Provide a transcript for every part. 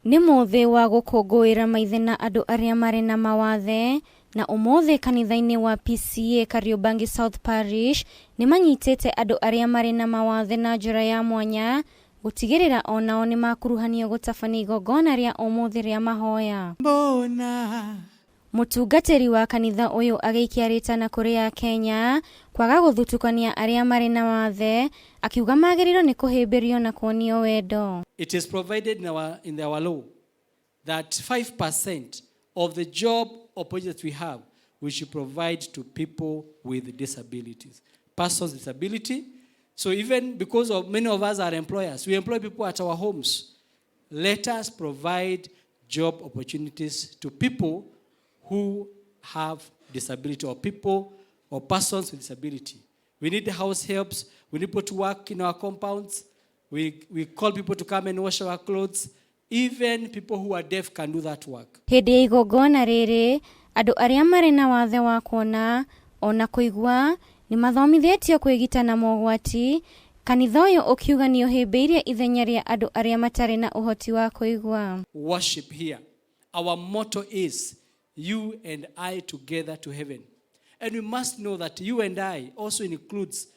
Nĩ mũthĩ wa gũkũngũĩra maithe na andũ arĩa marĩ na mawathe, na ũmũthĩ kanitha-inĩ wa PCEA Kariobangi South Parish nĩ manyitĩte andũ arĩa marĩ na mawathe na njĩra ya mwanya gũtigĩrĩra onao nĩ makuruhanio gũtabania igongona rĩa ũmũthĩ rĩa mahoya. Mbona Mũtungatĩri wa kanitha ũyũ agĩikia rĩtana kũrĩ Akenya kwaga gũthutũkania arĩa marĩ na wathe, akiuga magĩrĩirwo nĩ kũhĩmbĩrio na kuonio wendo. It is provided in our law that 5% of the job opportunities we have, we should provide to people with disabilities, persons with disability. So even because of many of us are employers, we employ people at our homes. Let us provide job opportunities to people who have disability or people or persons with disability. We need house helps. We need people to work in our compounds. We call people to come and wash our clothes. Even people who are deaf can do that work. Hĩndĩ ya igongona rĩrĩ, andũ arĩa marĩ na wathe wa kuona ona kũigua nĩ mathomithĩtio kwĩgita na mogwati, kanitha ũyũ ũkiuga nĩ ũhĩmbĩirie ithenya rĩa andũ arĩa matarĩ na ũhoti wa kũigua. Worship here. Our motto is "You and I together to heaven." And we must know that you and I also includes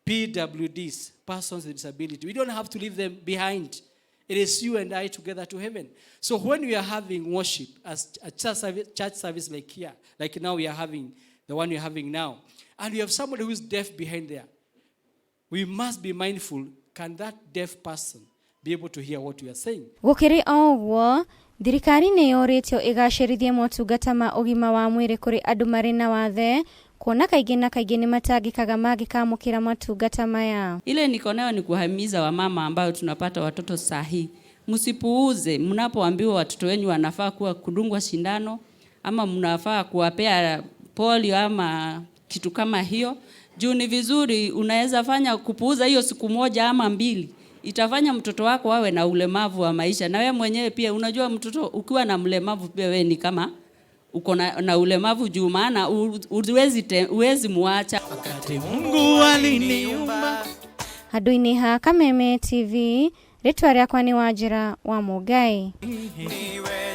PWDs, persons with disability. We don't have to leave them behind. It is you and I together to heaven. So when we are having worship as a church service like here, like now we are having the one we are having now, and we have somebody who is deaf behind there, we must be mindful: can that deaf person be able to hear what we are saying? Gũkĩrĩ o ũguo, thirikari nĩ yũrĩtio ĩgacĩrithie motungata ma ũgima wa mwĩrĩ kũrĩ andũ marĩ na wathe, kuona kaingĩ na kaingĩ nĩ matangĩkaga mangĩkamũkĩra motungata maya. Ile niko nayo ni kuhimiza wamama ambayo tunapata watoto sahi, msipuuze mnapoambiwa watoto wenyu wanafaa kuwa kudungwa sindano ama mnafaa kuwapea polio ama kitu kama hiyo, juu ni vizuri. Unaweza fanya kupuuza hiyo siku moja ama mbili, itafanya mtoto wako awe na ulemavu wa maisha, na wewe mwenyewe pia. Unajua mtoto ukiwa na mlemavu pia wewe ni kama uko na ulemavu juu maana huwezi muacha. Wakati Mungu aliniumba. Handũ-inĩ ha Kameme TV, rĩtwa rĩakwa nĩ Wanjĩra wa Mũngai. Niwe.